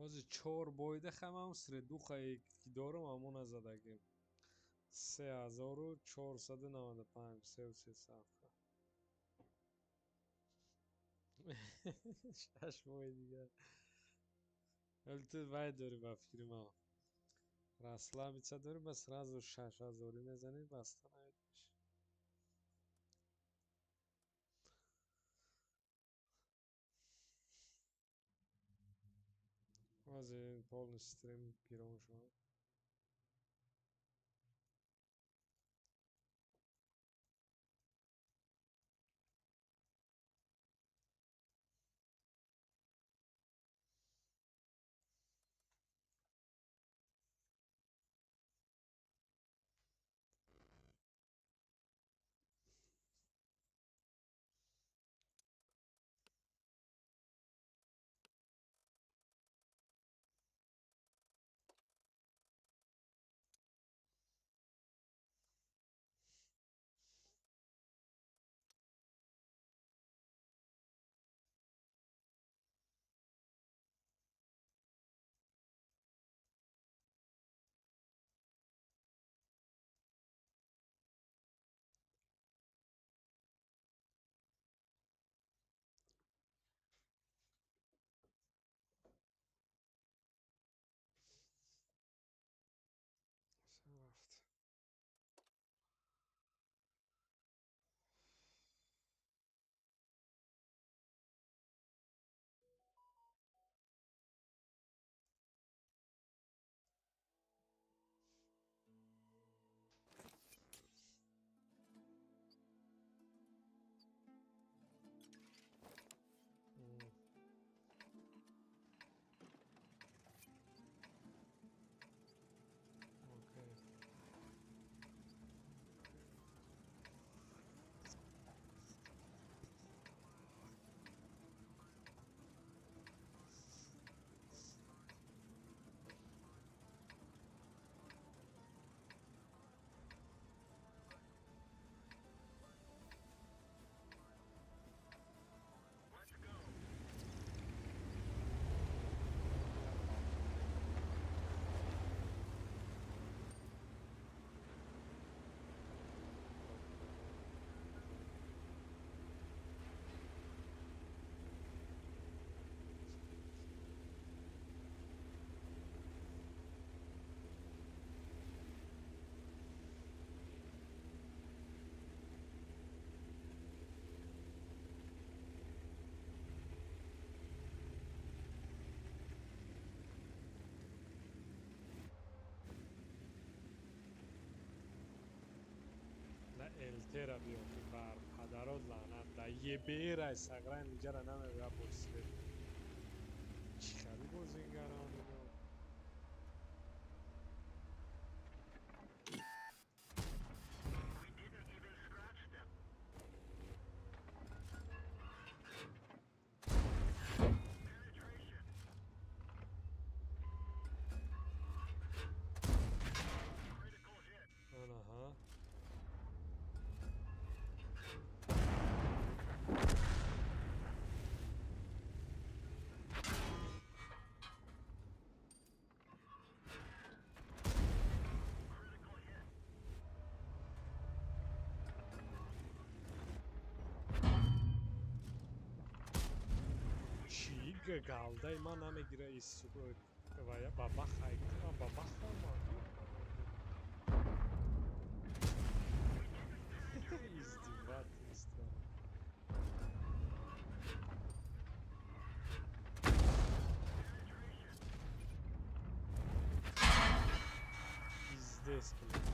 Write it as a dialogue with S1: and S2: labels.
S1: Ҳозир чор бойда хамам средухае ки дорам, ҳамона задагим. 3495, сеу сесавка. 6 моҳи дигар. Вале ту вай дорӣ, ба фикри ман. Расслабиться дорӣ, ба сразу 6000-ӣ мезанӣ, баста навед мешӣ. Ҳозир полный стрим гирон шуд. Рафт. Окей. На ЛТ-ра биё, ки бар падарот лаънат, да ЕБР-ай сағрай ниҷара намеояд бо свет. Чӣ хали бозингарон ино?
S2: We didn't even scratch them. Penetration. Critical hit.
S1: Анаҳа.
S2: Critical hit.
S1: Чӣ галдаи ман намегира вая бабах айкунам, бабах омад. Издевательство.
S2: Penetration.
S1: Пиздец, блядь.